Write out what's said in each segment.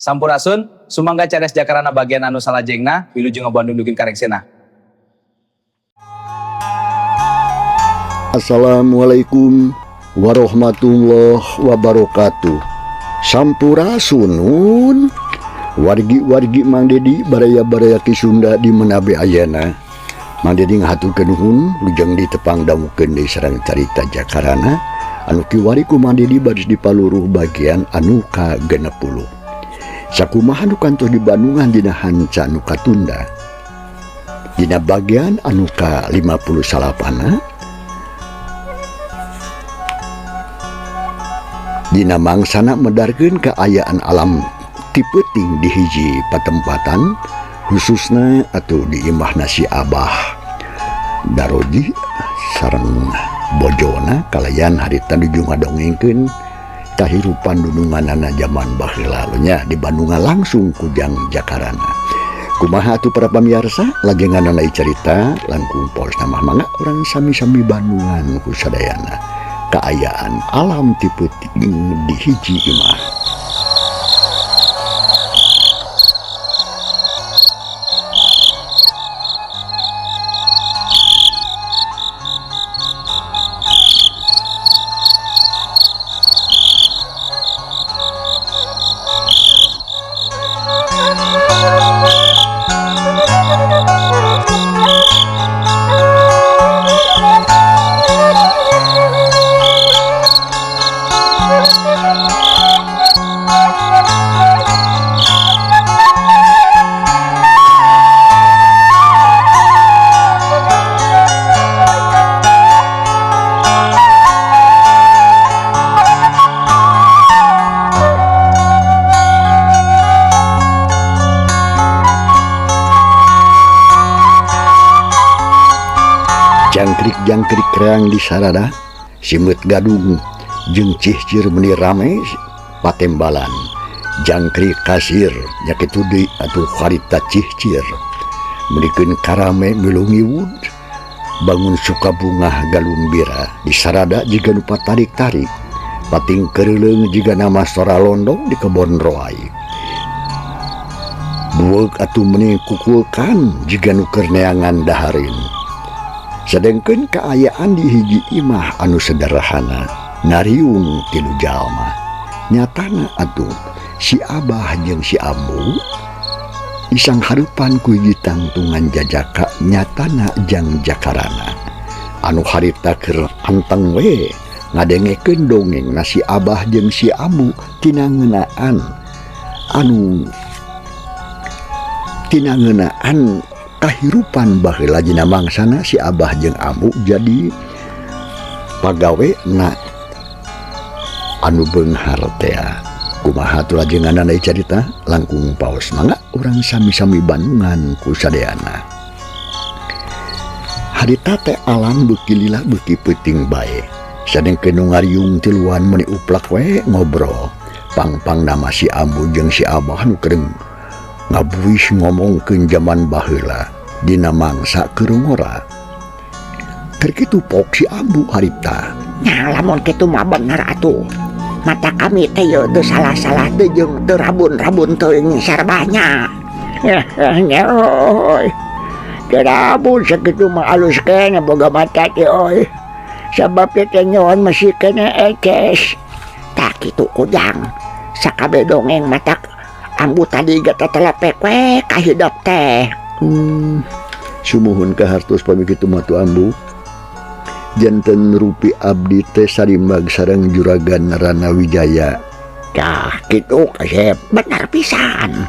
Sampurasun, sumangga cares Jakarana bagian anu salajengna, wilujeng Bandung dugi karengsena. Assalamualaikum warahmatullahi wabarakatuh. Sampurasunun wargi-wargi Mang Dedi baraya-baraya Ki Sunda di Menabe ayana. Mang Dedi ngahaturkeun nuhun lujeng ditepang dangukeun deui sareng carita Jakarana anu kiwari ku Mang Dedi baris dipaluruh bagian anu ka-60. Sakumaha nu kantos di Bandungan dina hanca nu katunda. Dina bagian anu ka-58 dina mangsana medarkeun kaayaan alam ti peuting di hiji patempatan khususna atau di imahna si Abah Daroji sareng bojona kalayan harita nuju ngadongengkeun kahirupan dununganana zaman baheula nya di Bandungan langsung kujang Jakarana. Kumaha atuh para pamirsa lajenganana carita langkung poos namah mangga urang sami-sami Bandungan ku sadayana kaayaan alam ti peuting di hiji imah. Jangkrik-jangkrik reang di sarada, simeut gadung jeung cihcir meuni rame patembalan. Jangkrik kasir nya kitu deui atuh harita cihcir. Meunikeun karame milu ngiwud, bangun sukabungah galumbira di sarada jiga nu patarik-tarik. Pating keureuleung jiga nama sora londong di kebon roai. Bueuk atuh meuni kukulkan jiga nu keur neangan dahareun. Sedengkeun kaayaan di hiji imah anu sederhana, nariung tilu jalma. Nyatana atuh si Abah jeung si Ambu isang hareupan ku hiji tangtungan jajaka nyatana jang Jakarana. Anu harita keur anteng we ngadengekeun dongeng na si Abah jeung si Ambu tina ngeunaan anu tina ngeunaan kahirupan baheula dina mangsana si Abah jeung Ambu jadi pagawe na anu beunghar tea. Kumaha atuh lajenganana carita langkung paos mangga urang sami-sami Bandungan ku sadayana. Harita teh alam beuki lila beuki peuting bae. Sadengkeun nu ngariung tiluan meuni uplak we ngobrol. Pang-pang nama si Ambu jeung si Abah nu keur ngabuis ngomongkeun jaman baheula dina mangsa keur ngora. Keur kitu pok si Ambu harita. Nya lamun kitu mah bener atuh. Mata kami teh yeuh teu salah-salah teu jeung teu rabun-rabun teuing sarbanya. Nya euy. Teu rabun sakitu mah alus keneh boga mata teh euy. Sabab teh nyon masih keneh eces. Tah kitu kujang. Sakabeh dongeng matak Ambu tadi ge tetelepek we ka hidep teh. Sumuhun ka hartos pami kitu mah tu Ambu. Janten rupi abdi teh sarimbag sareng Juragan Ranawijaya. Tah kitu kasep bener pisan.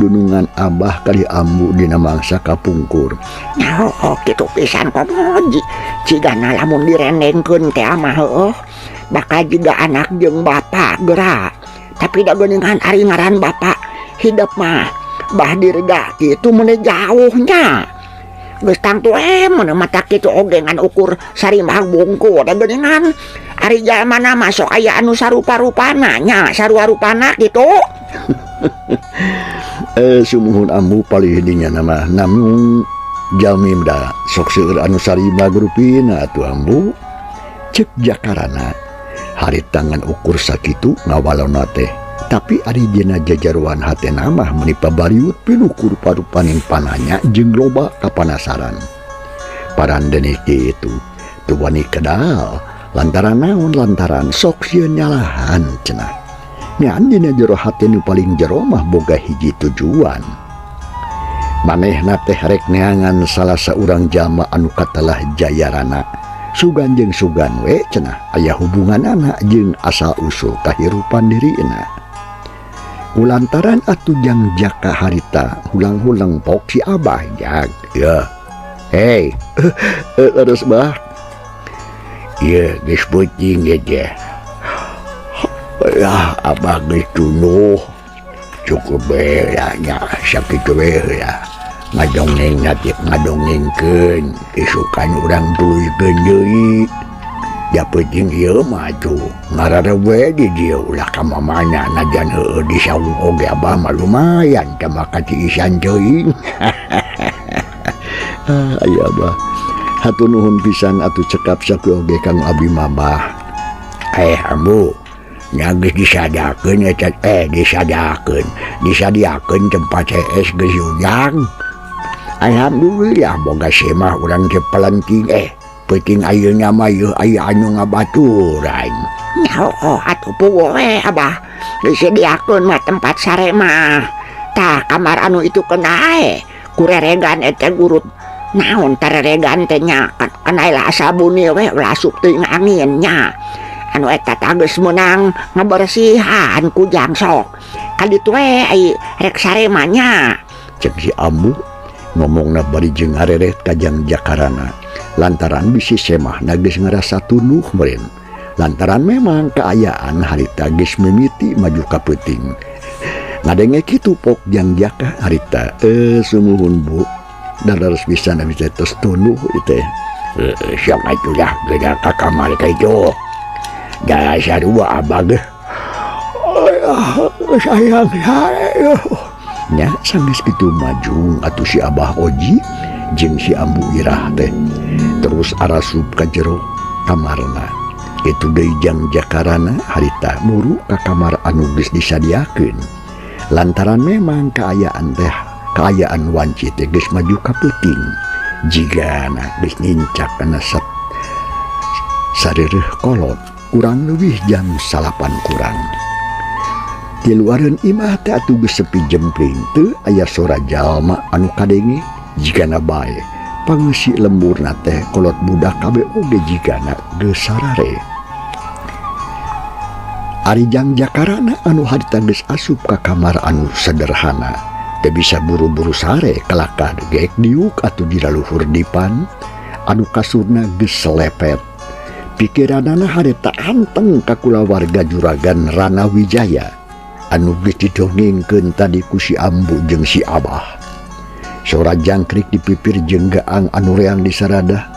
Dunungan Abah kali Ambu dina mangsa kapungkur. Nya heueuh kitu pisan komo jigana lamun direndengkeun teh mah heueuh bakal jiga anak jeung bapak geura. Tapi da geuningan ari ngaran bapak hidep mah bah dirga kitu meuni jauhnya. Geus tangtu mun mata kitu oge ngan ukur sarimah bungku da geuningan ari jalmana mah sok aya anu sarupa-rupana nya sarua-rupana kitu. Sumuhun Ambu palih dinya nama namun jalmi da sok seueur anu sarimah rupina atuh Ambu. Cek Jakarana hari tangan ukur sakitu ngawalona teh Tapi ari dina jajaroan hatena mah meuni pabariut pinuh ku rupa-rupaning pananya jeung loba kapanasaran. Parandene kitu teu wani kedal lantaran naon lantaran sok sieun nyalahan cenah. Ngan dina jero hate nu paling jero mah boga hiji tujuan. Manehna teh rek neangan salah saurang jalma anu katelah Jayarana. Sugan jeung sugan we cenah aya hubunganana jeung asal usul kahirupan dirina. Kulantaran atuh Jang Jaka harita hulang-hulang pok si Abah jag. Ya. Hei, terus bah. Ieu geus peuting ge teh. Ya, Abah geus tunduh. Cukup we lah nya sakitu we lah. Ngadongeng natip ngadongengkeun isukan urang tuluykeun deui. Ya peuting ieu mah atuh ngararewe di dieu ulah ka mamana najan heueuh di saung oge Abah mah lumayan tambah katiisan teuing. Ah, aya Abah. Hatur nuhun pisan atuh cekap sakieu oge kang abdi mabah. Ambu nya geus disadakeun eta disadakeun disadiakeun tempat CS geus ujang. Alhamdulillah boga semah urang teh pelenting peuting ayeuna mah yeuh aya anu ngabaturan. Nya heueuh atuh puguh we Abah. Disediakeun mah tempat sare mah. Tah kamar anu itu keun ae kureregan eta gurut. Naon tareregan teh nya kana lah asal buni we ulah asup teuing angin nya. Anu eta tah geus meunang ngabersihan ku jang sok. Ka ditu we ai rek sare mah nya. Cek si Ambu ngomongna bari jeung ngareret ka Jang Jakarana. Lantaran bisi semahna geus ngarasa tunduh meureun. Lantaran memang kaayaan harita geus mimiti maju ka peuting. Ngadenge kitu pok Jang Jaka harita sumuhun Bu. Dan harus bisa nabi teh tos tunduh ieu teh. Sok atuh lah geura ka kamar ka itu. Da sarua Abah ge. Sayang sayang. Nya sanggeus kitu majung atuh si Abah Oji jeung si Ambu Irah teh. Terus arasup ka jero kamarna. Kitu deui Jang Jakarana harita muru ka kamar anu geus disadiakeun. Lantaran memang kaayaan teh kaayaan wanci teh geus maju ka peuting. Jigana geus nincak kana sareureuh kolot kurang leuwih jam 9 kurang. Di luareun imah teh atuh geus sepi jempling teu aya sora jalma anu kadenge jigana bae. Pangeusi lemburna teh kolot budak kabeh oge jigana geus sarare. Ari Jang Jakarana anu harita geus asup ka kamar anu sederhana teu bisa buru-buru sare kalakah geek diuk atuh di laluhur dipan anu kasurna geus selepet. Pikiranana harita anteng ka kulawarga Juragan Rana Wijaya anu geus didongengkeun tadi ku si Ambu jeung si Abah. Sora jangkrik di pipir jeung gaang anu reang di saradah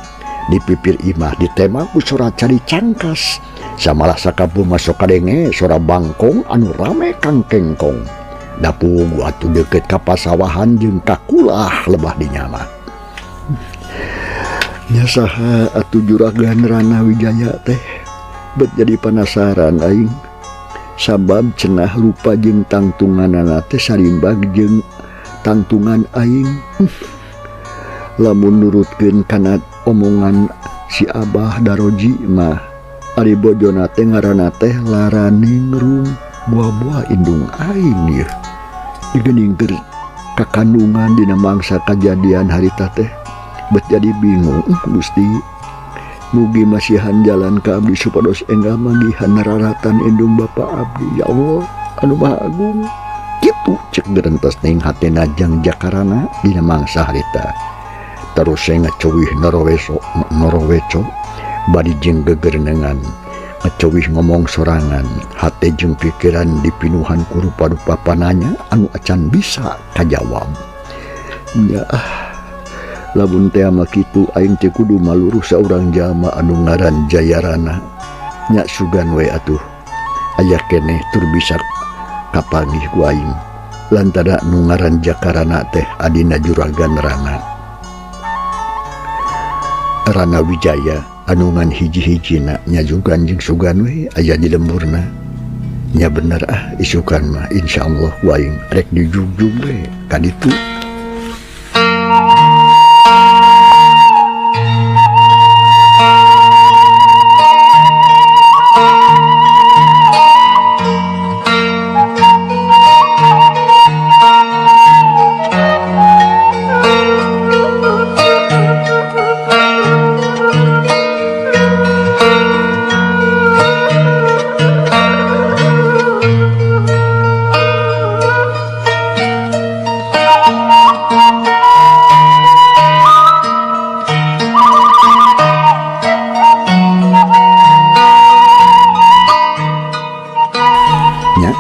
di pipir imah ditema ku sora cari cangkas. Samalah sakampung masuk kadenge sora bangkong anu rame kangkengkong. Dapugu atuh deukeut ka pasawahan jeung kakulah lebah dinyama. Nya saha atuh Juragan Rana Wijaya teh bet jadi panasaran aing. Sabab cenah rupa jeung tangtunganana teh sarimbag jeung tangtungan aing. Lamun nurutkeun kana omongan si Abah Daroji mah ari bojona teh ngaranna teh Laraningrum buah-buah indung aing yeuh. Digening keur kakandungan dina mangsa kajadian harita teh bet jadi bingung. Gusti mugi masihan jalan ka abdi supados enggal manggihan raratan indung bapa abdi ya Allah anu Maha Agung. Kitu cek gerentos ning hatena Jang Jakarana dina mangsa harita. Terus saya ngecowih noroweco bari jeung gegerenengan ngecowih ngomong sorangan hate jeung pikiran dipinuhan ku rupa-rupa pananya anu acan bisa kajawab. Ya lamun teh mah kitu aing teh kudu maluruh saurang jalma anu ngaran Jayarana. Nya sugan we atuh aya keneh tur bisa kapanggih ku aing lantaran nu ngaran Jakarana teh adina Juragan Rana. Rana Wijaya anu ngan hiji-hijina nya jugan jeung sugan we aya di lemburna. Nya bener ah isukan mah insyaallah ku aing rek dijugjug we ka ditu.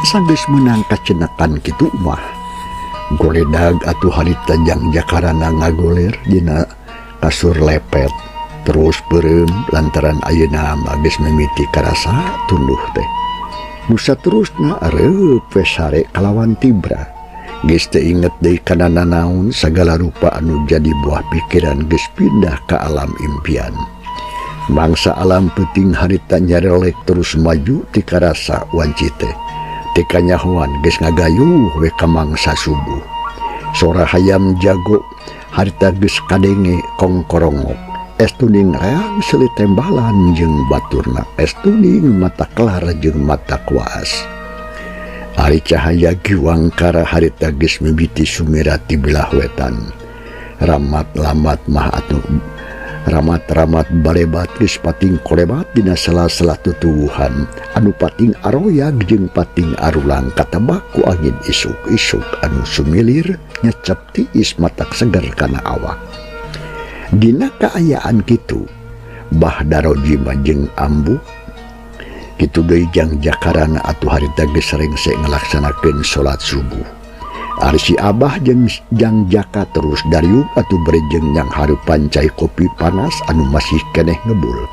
Sanggeus meunang kacenekan kitu mah goledag atuh harita jang jakarana ngagoler dina kasur lepet terus beureum lantaran ayeuna mah geus mimiti karasa tunduh teh. Nu saterusna areup we sare kalawan tibra. Geus teu inget deui kana nanaon sagala rupa anu jadi buah pikiran geus pindah ka alam impian. Mangsa alam peuting harita nyarelek terus maju ti karasa wanci teh. Kanyahoan geus ngagayuh we ka mangsa subuh. Sora hayam jago harita geus kadenge kongkorongok. Estuning reang seuli tembalan jeung baturna. Estuning mata kelar jeung mata kuas. Ari cahaya giwangkara harita geus mimiti sumira ti belah wetan. Ramat-lamat mah atuh ramat-ramat barebat geus pating korebat dina sela-sela tutuwuhan anu pating aroyag jeung pating arulang katebak ku angin isuk-isuk anu sumilir nyecep tiis matak seger kana awak. Dina kaayaan kitu Bah Daroji mah jeung ambu kitu deui jang jakarana atuh harita geus rengse ngalaksanakeun salat subuh. Ari si Abah jeung jang jaka terus dariuk atuh berejeng yang harupan cai kopi panas anu masih keneh ngebul.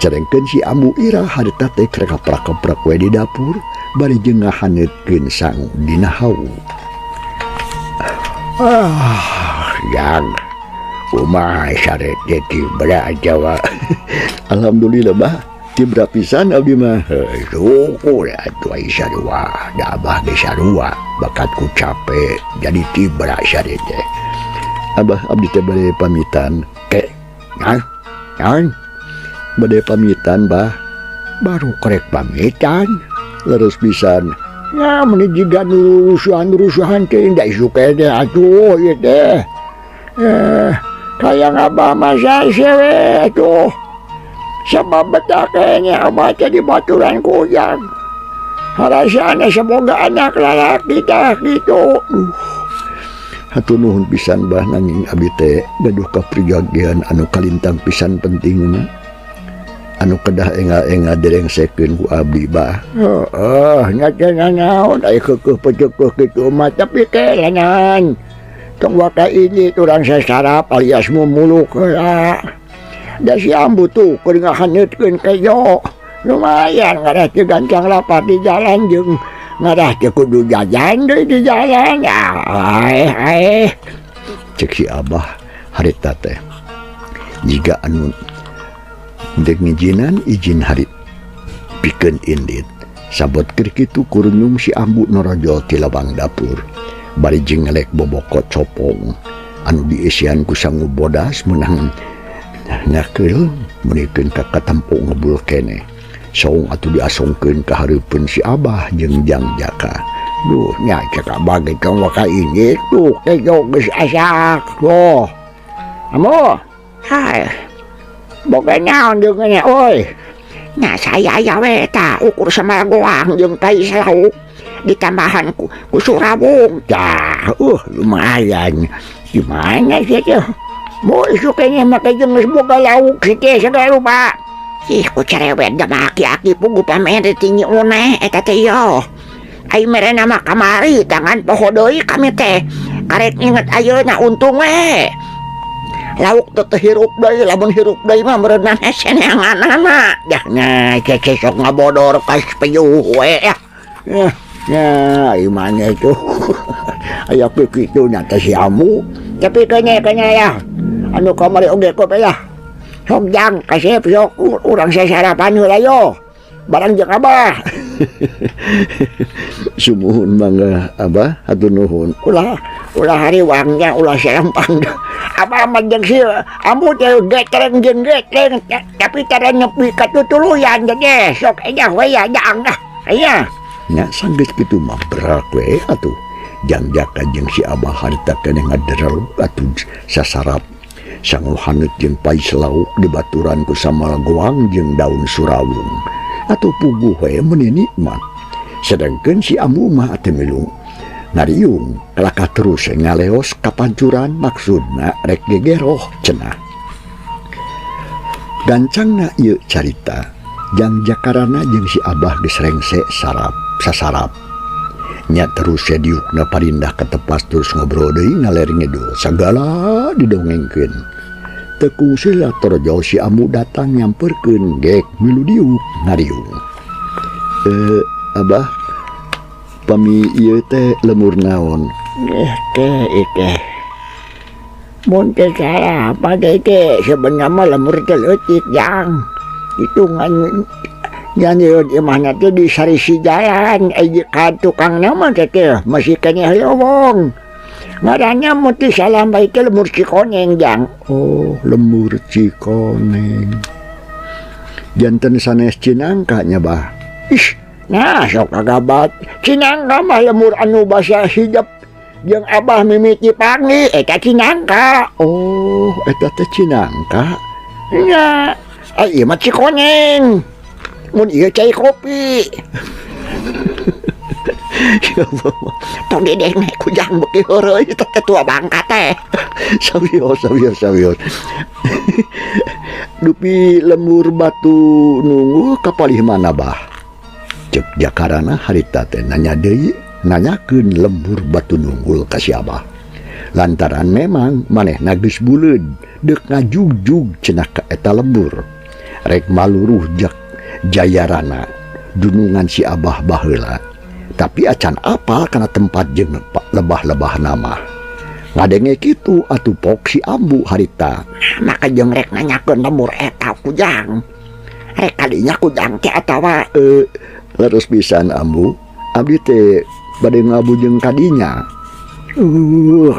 Cerengkeun si Ambu Ira harita teh krekaprak-keprak we di dapur bari jeung ngahaneutkeun sangu dina hawu. Ah, yang kumaha sare teh tibra Jawa. Alhamdulillah bah. Tibra pisan abdi mah. Syukur atuh ai sarua, da abah ge sarua, bakat ku capek jadi tibra sare teh. Abah abdi teh bade pamitan. Ke? Naon? Naon? Bade pamitan, Bah. Baru krek pamitan. Leres pisan. Ya meuni jiga nu rusuhan-rusuhan teh da isuk teh atuh ieu teh. Kayang abah mah sae atuh. Sebab betah kayaknya abah teh di baturan kujang. Harasana semoga anak lalaki tah gitu. Hatur nuhun pisan bah nanging abi teh gaduh kaprigagian anu kalintang pisan pentingna. Anu kedah engal-engal direngsekeun ku abdi bah. Heeh, nya teh nanaon aya keukeuh peceukeih kitu mah tapi kelanan. Tong waka ini urang sasarap alias mumuluk heula. Da si ambu tuh keur ngahaneutkeun kejo. Lumayan ngarah teu gancang lapar di jalan jeung ngarah teu kudu jajan deui di jalan. Aeh aeh. Cek si Abah harita teh. Jiga anu dek ngijinan izin harit pikeun indit. Sabot keur kitu kurunyung si ambu norojol ti lawang dapur. Bari jeung ngelek boboko copong anu diisian ku sangu bodas meunang nyakeul meunikeun ka katempo ngebul keneh. Saung atuh diasongkeun ka hareupeun si Abah jeung jang jaka. Duh nya cek abah ge tong waka indit tuh kejo geus asak tuh. Ambo, hai. Boga naon jeung nya euy? Nya saya aya we tah ukur sama goang jeung tai salauk ditambahan ku surawung. Tah, lumayan. Gimana sih teh? Mau isuk kayaknya make jeung geus boga lauk si teh segala rupa. Ih, ku cerewet da mah aki-aki pugu pamer tinggi uneh eta teh yo. Ai merena mah kamari tangan poho deui kami teh. Karek inget ayeuna untung we. Lauk teh teu hirup deui, lamun hirup deui mah meureunna seneanganana. Dah nya cece sok ngabodor ka peyuh we ya. Ya, imane itu. Aya kitu nya teh si amu. Tapi kayaknya ya. Anu kamari oge kope ya. Sok jang kasep sok urang sasarapan heula yo. Barang jeung abah. Sumuhun mangga Abah hatur nuhun. Ulah ulah hariwangnya ulah serempang. Abah mah jeung si ambu teh getreng jeung getreng tapi tara nepi ka tutuluyan teh sok enya we ya jang dah. Aya. Nya sanggeus kitu mah berak we atuh. Jang Jaka jeung si Abah harita keneh ngaderel atuh sasarap. Sangu haneut jeung pais lauk dibaturan ku samalagoang jeung daun surawung. Atuh puguh we meuni nikmat. Sedangkeun si ambu mah teu milu ngariung kalakah terus ngaleos kapancuran maksudna rek gegeroh cenah. Gancangna ieu carita Jang Jakarana jeung si Abah geus rengse sarap sasarap. Nya terus diukna parindah ketepas terus ngobrol deui ngaler ngidul sagala didongengkeun. Teu kungsi torojol si ambu datang nyamperkeun gek milu diuk ngariung. Abah pami ieu teh lemur naon? Teh teh. Mun teh salah apa teh teh sebenarnya mah lemur teh leutik jang. Hitungan nyanyi di mana teh di sarisi jalan ka tukang nama teh teh masih keneh lowong. Ngaranna mun teu salah bae teh lemur Cikoneng jang. Oh, lemur Cikoneng. Janten sanes Cinangka nya bah. Ih, nah sok kagabat. Cinangka mah lemur anu basa hijep jeung Abah mimiti pangi eta Cinangka. Oh, eta teh Cinangka. Nya, ieu mah Cikoneng. Mun ieu cai kopi. Ya Allah. Tong dedeng kujang beuki heureuy teh tua bangka teh. Sawios sawios sawios. Dupi lemur batu nunggu kapalih mana bah? Cek Jakarana harita teh nanya deui nanyakeun lembur batu nunggul ka si Abah. Lantaran memang manehna geus buleud deuk ngajugjug cenah ka eta lembur. Rek maluruh jak Jayarana dunungan si Abah baheula. Tapi acan apal kana tempat jeung lebah-lebah nama. Ngadenge kitu atuh pok si ambu harita. Maka jeung rek nanyakeun lembur eta kujang. Rek kadinya kujang teh atawa leres pisan ambu. Abdi teh bade ngabujeng kadinya.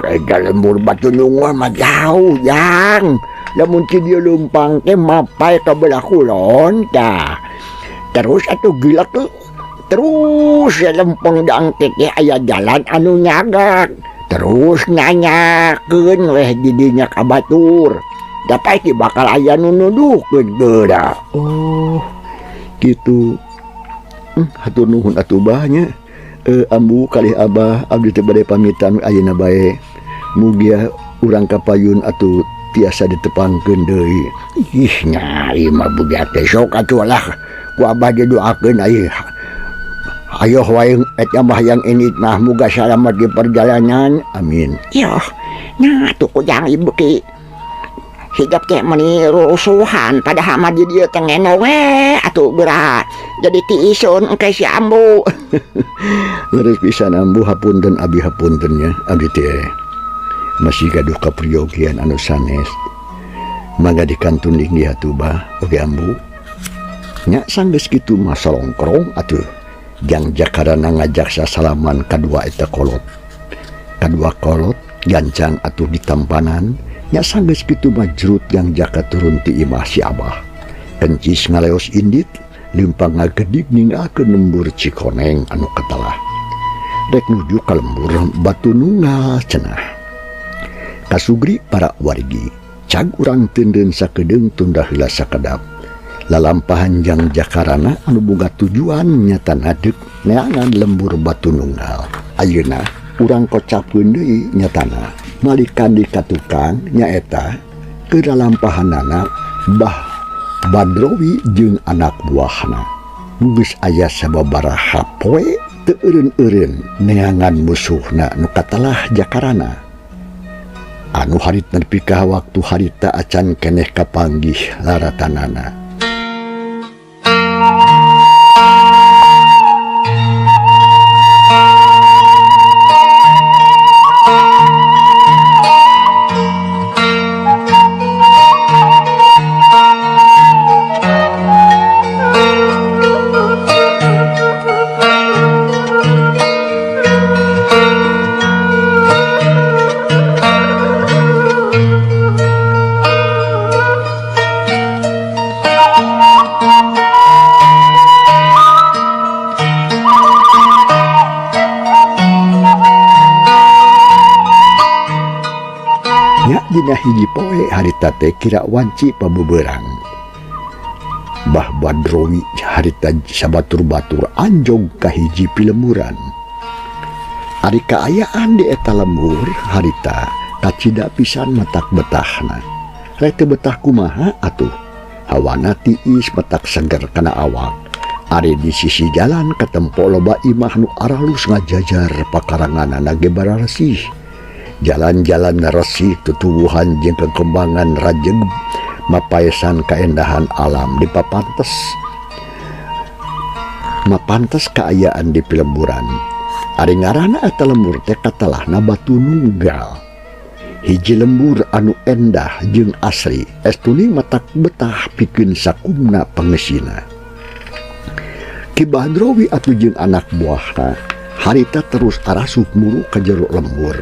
Rega lembur batu nunggu mah jauh jang. Lamun ti dieu leumpang teh mapai ka belah kulon tah. Terus atuh gila tuh. Terus ya lempeng dang teh aya jalan anu nyagak. Terus nanyakeun weh di dinya ka batur. Da pasti bakal aya nu nuduhkeun geura. Oh, kitu. Hatur nuhun atuh bah nya. Ambu kalih Abah abdi teh bade pamitan ayeuna bae. Mugia urang kapayun atuh tiasa ditepangkeun deui. Ih nya ieu mah budak teh sok atuh lah. Ku Abah didoakeun ieu. Ayo wae eta mah yang ini mah muga salamat di perjalanan. Amin. Yo, nah atuh kujang ieu beuki hidep teh meuni rusuhan padahal mah di dieu teh ngeno we atuh geura. Jadi tiisun engke si ambu. Leres pisan ambu hapunten abi hapunten nya abdi teh masih gaduh kaperyogian anu sanes. Mangga dikantun di atuh bah oge ambu. Nya sanggeus kitu mah salongkrong atuh. Jang Jakarana ngajak sasalaman kadua eta kolot. Kadua kolot gancang atuh ditampanan. Nya sanggeus kitu mah jrut Jang Jaka turun ti imah si Abah. Kencis ngaleos indit leumpang ngagedig ninggalkeun lembur Cikoneng anu katelah. Rek nuju ka lembur batu nunggal cenah. Kasugri para wargi, cag urang teunden sakedeung tunda heula sakedap. Lalampahan Jang Jakarana anu boga tujuan nyatana deuk neangan lembur batu nunggal. Ayeuna urang kocapkeun deui nyatana malikan di katukang nyaeta keur lalampahanana Bah Badrowi jeung anak buahna. Geus aya sababaraha poe teu eureun-eureun neangan musuhna nu katelah Jakarana. Anu harit nepi ka waktu harita acan keneh kapanggih laratanana. Dina hiji poe harita teh kira wanci pabeberang. Bah Badrowi harita sabatur-batur anjog ka hiji pilemburan. Ari kaayaan di eta lembur harita kacida pisan matak betahna. Rek teu betah kumaha atuh? Hawana tiis matak seger kana awak. Ari di sisi jalan katempo loba imah nu aralus ngajajar pakaranganana ge bararesih. Jalan-jalan resik tutuwuhan jeung kekembangan rajeg mapaesan kaendahan alam dipapantes. Mapantes kaayaan di pilemburan. Ari ngaranna eta lembur teh katelahna Batu Nunggal. Hiji lembur anu endah jeung asri, estuni matak betah pikeun sakumna pangesina. Ki Badrowi atuh jeung anak buahna harita terus arasup muru ka jero lembur.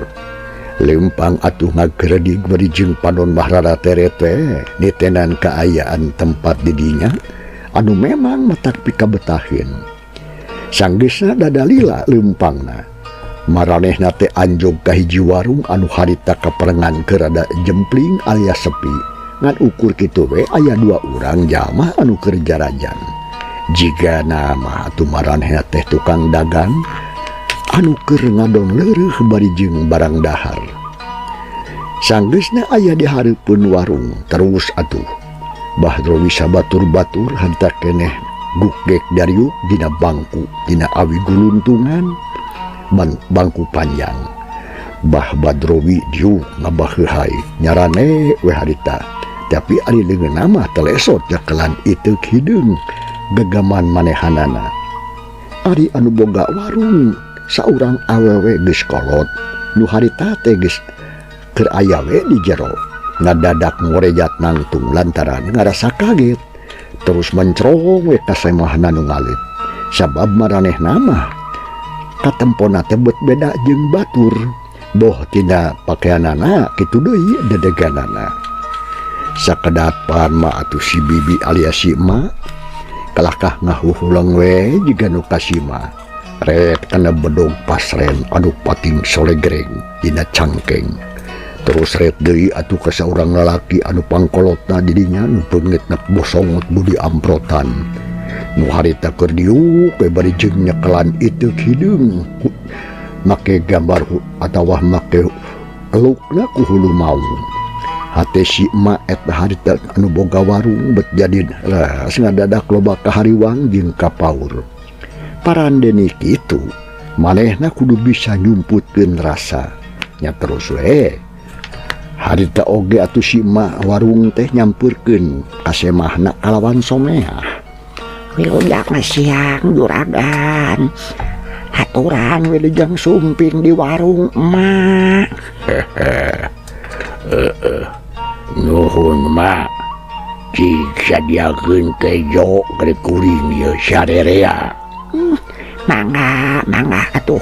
Lempang atuh ngagredig bari jeung panon mah rada terete nitenan kaayaan tempat didinya anu memang matak pikabetahin. Sanggeusna dadalila lempangna. Maranehna teh anjog ka hiji warung anu harita kaperengan keur rada jempling alias sepi. Ngan ukur kitu we aya dua urang jalma anu keur jarajan. Jigana mah atuh maranehna teh tukang dagang anu keur ngadon leureuh bari jeung barang dahar. Sanggeusna aya di hareupeun warung terus atuh. Badrowi sabatur-batur harita keneh gugek dariuk dina bangku dina awi guluntungan bangku panjang. Bah Badrowi diuk ngabaheuhai nyarane we harita. Tapi ari leungeunna mah telesot jakelan iteuk hideung gegaman manehanana. Ari anu boga warung saurang awewe geus kolot nu harita teh geus keur aya we di jero. Ngadadak ngorejat nangtung lantaran ngarasa kaget. Terus mencrong we ka semahna nu ngalit. Sabab maranehna mah katempona teh bet beda jeung batur. Boh tina pakaianana kitu deui dedeganana. Sakedapan mah atuh si bibi alias si emak kalahkah ngahuhulang we jiga nu kasima. Ret kana bedog pasren anu pating solegreng dina cangkeng. Terus ret deui atuh ka saurang lalaki anu pangkolotna didinya nu beungeutna bosongot budi amprotan. Nu harita keur diuk we bari jeung nyekelan iteuk hideung make gambar atawa make elukna ku hulu maung. Hate si emak eta harita anu boga warung bet jadi ras ngadadak loba kahariwang jeung kapaur. Parandene kitu manehna kudu bisa nyumputkeun rasa. Nya terus we harita oge atuh si emak warung teh nyampeurkeun ka semahna kalawan someah. Wilujeng siang juragan. Haturan wilujeng sumping di warung emak. Nuhun mak, cik sadiakeun kejo keur kuring ieu sarerea. Mangga, mangga atuh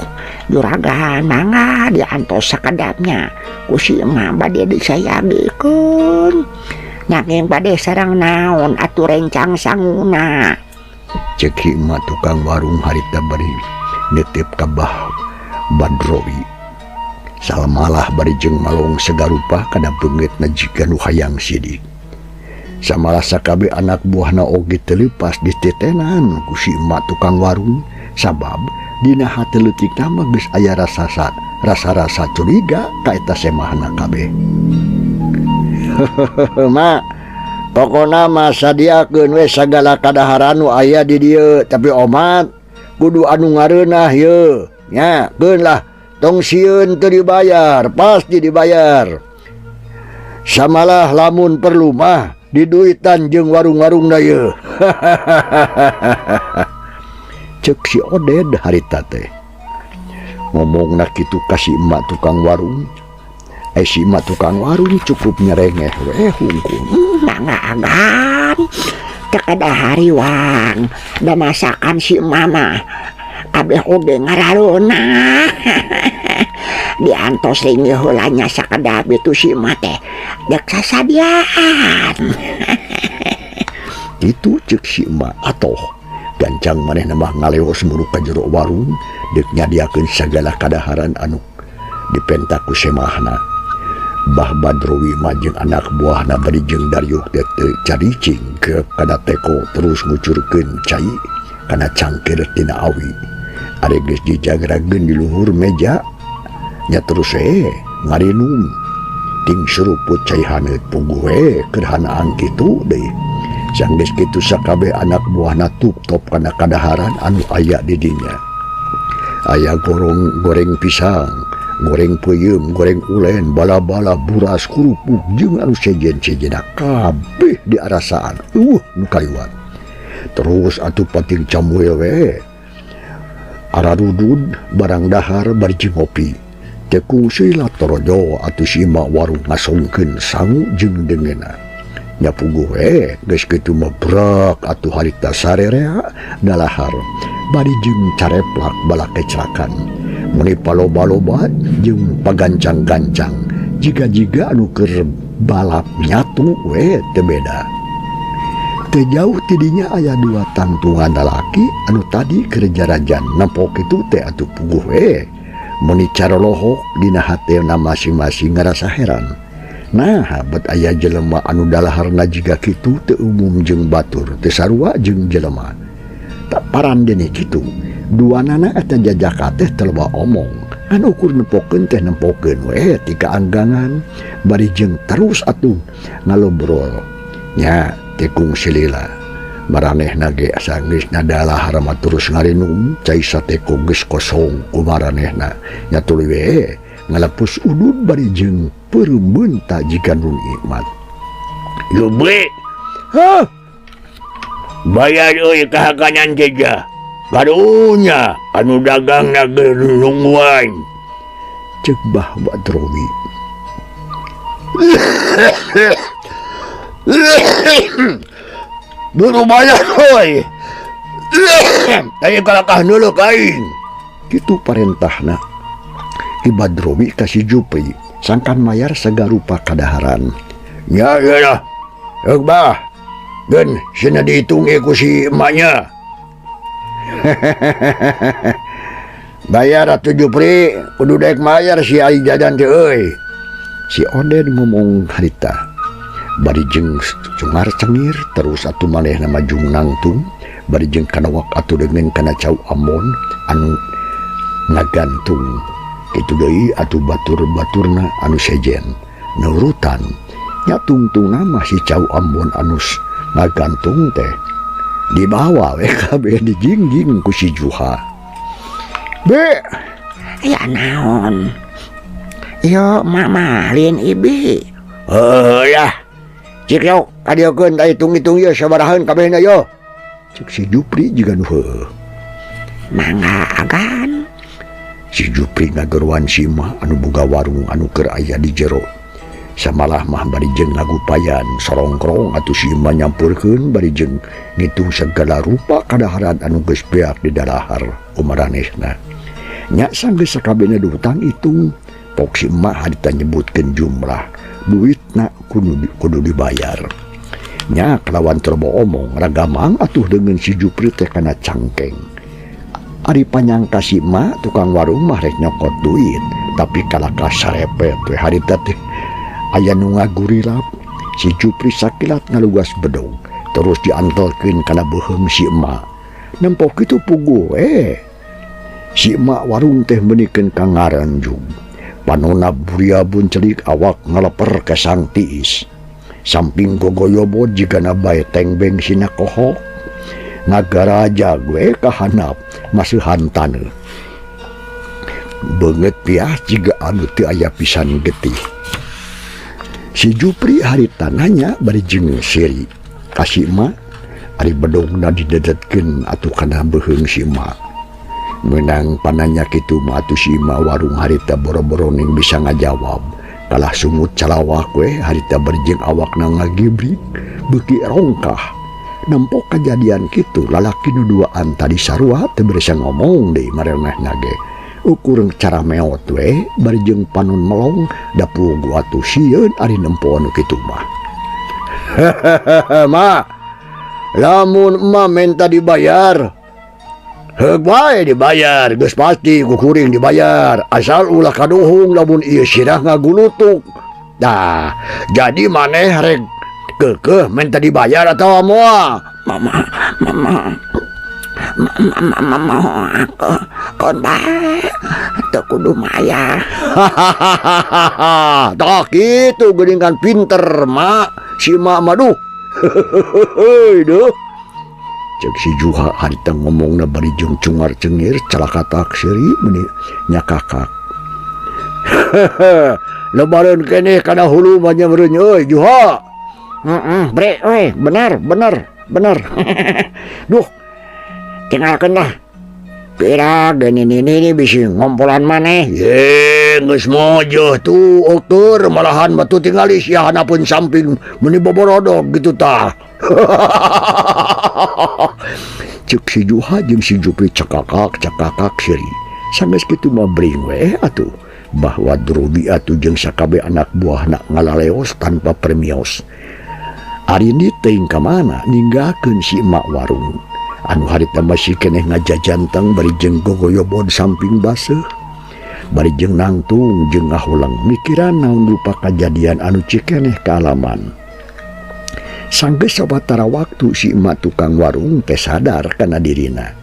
juragan, mangga diantos sakedapnya. Ku si emak bade disayagikeun. Nanging bade sareng naon atuh rencang sanguna. Cek si emak tukang warung harita bari nitip ka Bah Badrowi. Salmalah bari jeung malong segarupa kana beungeutna jiga nu hayang sidik. Samalah sakabeh anak buahna oge teu leupas dititenan ku si emak tukang warung sabab dina hate leutikna mah geus aya rasa-rasa curiga ka eta semahna kabeh. Mak, pokona mah sadiakeun we sagala kadaharan nu aya di dieu, tapi omat kudu anu ngareunah yeuh. Nya, keun lah. Tong sieun teu dibayar, pasti dibayar. Samalah lamun perlu mah diduitan jeung warung-warungna yeuh. Ceuk si Oded harita teh. Ngomongna kitu ka si emak tukang warung. Si emak tukang warung cukup nyerengeh we hungkul. Mangga agan. Teu kada hariwang da masakan si emak mah. Kabeh oge ngarareunah. Diantos ringi heula nya sakedap itu si emak teh dek sasadiaan. Itu ceuk si emak atoh. Gancang manehna mah ngaleos muru ka jero warung deuk nyadiakeun sagala kadaharan anu dipenta ku semahna. Bah Badrowi mah jeung anak buahna bari jeung Daryuk teh teu caricing ke kana teko terus ngucurkeun cai kana cangkir tina awi. Ari geus dijagrageun di luhur meja nya terus ngarinum ting seruput cai haneut puguh we keur hanaan kitu deui. Sanggeus kitu sakabeh anak buahna tup-top kana kadaharan anu aya di dinya. Aya goreng pisang, goreng peuyeum, goreng ulen, bala-bala, buras, kerupuk jeung anu sejen-sejena kabeh diarasaan. Nu kaliwat. Terus atuh pating camuel we. Ararudud barang dahar bari jeung ngopi. Teu kungsi latorojo atuh si emak warung ngasongkeun sangu jeung deungeuna. Nya puguh we geus kitu mah brak atuh harita sarerea dalahar bari jeung careplak balakecrakan. Meni paloba-loba jeung pagancang-gancang jiga-jiga anu keur balap nyatu we teu beda. Teu jauh tidinya aya dua tangtungan lalaki anu tadi keur jarajan nempo kitu teh atuh puguh we. Meni carolohok dina hatena masing-masing ngarasa heran. Nah, bet aya jelema anu dalaharna jiga kitu teu umum jeung batur, teu sarua jeung jelema. Tak parandene kitu. Duanana eta jajaka teh teu loba omong. Anu ukur nempokeun teh nempokeun we ti kaanggangan bari jeung terus atuh ngalobrol. Nya teh kungsi lila. Maranehna ge asa geus nadalahar mah terus ngarinum cai sateko geus kosong ku maranehna. Nya tuluy we ngalepus udud bari jeung peureum jiga nu nikmat. Jupri. Hah? Bayar euy kahakanan jeja. Karunya anu dagangna geus nungguan. Ceuk Bah Badrowi. Buru bayar euy. Ayo kalakah dulu kain. Kitu parentahna. Ki Badrowi ka si Jupri sangkan mayar sagarupa kadaharan. Ya ya lah. Heuk bah. Geun cenah dihitung ku si emaknya. Bayar atuh Jupri, kudu daek mayar si ai jajan teh euy. Si Oden ngomong harita. Bari jeung cungar cengir terus atuh manehna majung nangtung, bari jeung kanawak atuh deungeun kana cau Ambon anu ngagantung. Kitu deui atuh batur-baturna anu sejen nurutan. Nya tungtungna mah si cau Ambon anu ngagantung teh dibawa we kabeh dijingjing ku si Juha. Be, aya naon? Yo mama lin ibi. Heuh lah. Cik yo kadieukeun da hitung-hitung ieu sabarahaeun kabehna yo. Cek si Jupri jiga nu heueuh. Mangga agan. Si Jupri ngageruan si mah anu boga warung anu keur aya di jero. Samalah mah bari jeung ngagupayan sorongkrong atuh si mah nyampurkeun bari jeung ngitung segala rupa kadaharan anu geus beak di dalahar kumaranehna. Nya sanggeus sakabehna duhutang hitung, pok si emak harita nyebutkeun jumlah duitna kudu dibayar. Nya kalawan terbo omong ragamang atuh deungeun si Jupri teh kana cangkeng. Ari panyangka si emak tukang warung mah rek nyokot duit, tapi kalakah sarepet we harita teh aya nu ngagurilap. Si Jupri sakilat ngalugas bedog terus diantelkeun kana beuheung si emak. Nempo kitu puguh we. Si emak warung teh meunikeun ka ngaranjug. Panona buriabun celik awak ngaleper kesang tiis. Samping gogoyobot jigana bae tengbeng sina kohok. Ngagaraja we kahanap masihan taneuh. Beungeut piah jiga anu teu aya pisan getih. Si Jupri harita nanya bari jeung seri ka si emak, ari bedogna didedetkeun atuh kana beuheung si emak. Meunang pananya kitu mah atuh si emak warung harita boro-boro ning bisa ngajawab. Kalah sungut calawak we harita berjeng awakna ngagibrik beuki rongkah. Nempo kajadian kitu lalaki nu duaan tadi sarua teu bisa ngomong deui marenehna ge. Ukur cara meot we bari jeung panon melong da puguh atuh sieun ari nempo anu kitu mah. Ma, lamun emak minta dibayar, heug bae dibayar, geus pasti ku kuring dibayar. Asal ulah kaduhung lamun ieu sirah ngagulutuk. Dah, jadi maneh rek keukeuh minta dibayar atau moal? Mama mama mama mama keun bae teu kudu mayar. Hahaha, tah kitu geuning kan pinter mak si mak mah duh. Duh. Cek si Juha harita ngomongna bari jeung cungar cengir calakatak seuri meuni nyakakak. Lebaran keneh kana hulu mah nya meureun euy Juha. Heeh, bre euy, bener bener bener. Duh. Tinggalkeun lah. Pira geuning ini bisi ngompolan maneh. Ye, geus mojoh tuh eueur malahan batu tingali sia hanapun samping meuni boborodog gitu tah. Cek si Juha jeung si Jupri cekakak cekakak seuri. Sanggeus kitu mah bring we atuh bahwa Drobi atuh jeung sakabeh anak buahna ngalaleos tanpa permios. Arini teuing ka mana ninggalkeun si emak warung. Anu harita masih keneh ngajajantang bari jeung gogoyobon samping baseuh. Bari jeung nangtung jeung ngahulang mikiran naon rupa kajadian anu cikeneh kaalaman. Sanggeus sawatara waktu si emak tukang warung teh sadar kana dirina.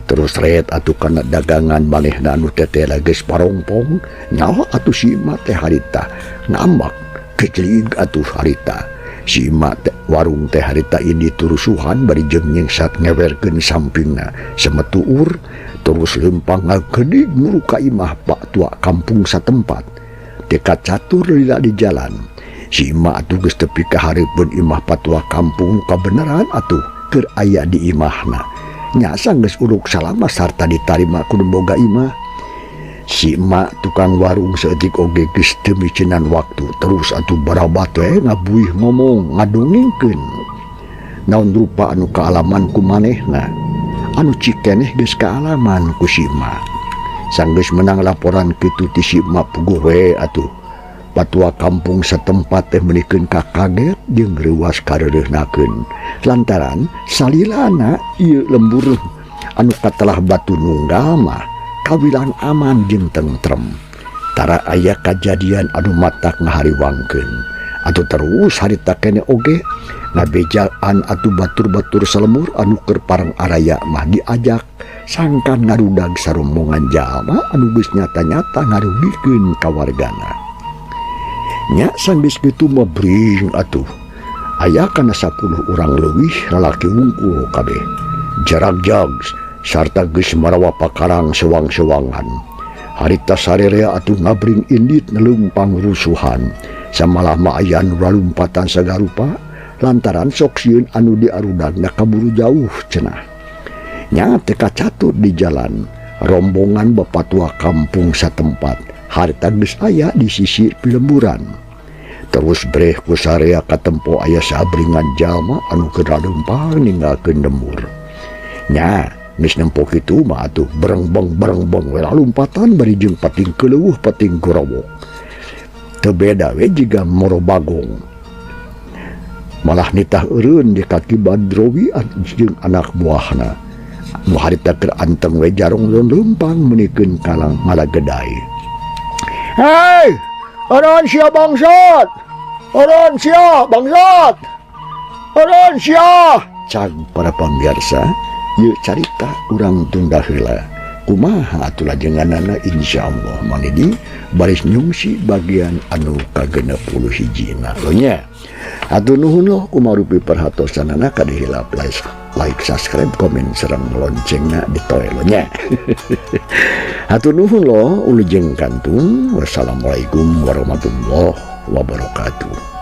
Terus ret atuh kana dagangan manehna anu teteh geus parongpong, nyaho atuh si emak teh harita ngambak kecelig atuh harita. Si emak teh warung teh harita ini turusuhan bari jeung nyengsat ngewerkeun sampingna semetuur terus lempang ngagedig muru ka imah pak tua kampung satempat. Teka catur lila di jalan. Si emak atuh geus tepi ka hareupeun imah patua kampung kabeneran atuh keur aya di imahna. Nya sanggeus uruk salama sarta ditarima ku nu boga imah. Si emak tukang warung saeutik oge geus teu micinan waktu terus atuh barabat we ngabuih ngomong ngadongengkeun naon rupa anu kaalaman ku manehna anu cikeneh geus kaalaman ku si emak. Sanggeus menang laporan kitu ti si emak puguh we atuh patua kampung setempat teh meunikeun kakaget jeung reuas kareureuhnakeun lantaran salilana ieu lembur anu katelah batu nunggal mah kawilang aman jeung tentrem. Tara aya kajadian anu matak ngahariwangkeun. Atuh terus harita keneh oge ngabejaan atuh batur-batur salemur anu keur parang araya mah diajak sangkan ngarudag sarombongan jalma anu geus nyata-nyata ngarugikeun ka wargana. Nya sanggeus kitu mah bring atuh. Aya kana 10 urang leuwih lalaki wungkul kabeh. Jarak jags sarta geus marawa pakarang sewang-sewangan. Harita sarerea atuh ngabring indit neleumpang rusuhan. Samalah mah aya nu lalumpatan sagarupa lantaran sok sieun anu diarudagna kaburu jauh cenah. Nya teu kacatur di jalan rombongan bapatua kampung satempat. Harita geus aya di sisi pilemburan. Terus breh ku sarea katempo aya sabringan jalma anu keur laleumpang ninggalkeun lembur. Nya geus nempo kitu mah atuh berengbeng-berengbeng we lalumpatan bari jeung pating keuleuh pating gorowok. Teu beda we jiga moro bagong. Malah nitah eureun di kaki Badrowi jeung anak buahna. Nu harita keur anteng we jarong leumpang meunikeun kalang ngalagedai. Hei, eureun sia bangsat. Eureun sia bangsat. Eureun sia. Cag para pamirsa, ieu carita urang tunda heula. Kumaha atuh lajenganana insyaallah Mang Didi baris nyungsi bagian anu ka-61 lo nya. Hatur nuhun loh kumarupi perhatosanana kadihilap like, subscribe, komen sareng loncengna ditoe lo nya. Hatur nuhun loh ulujeng kantun. Wassalamualaikum warahmatullahi wabarakatuh.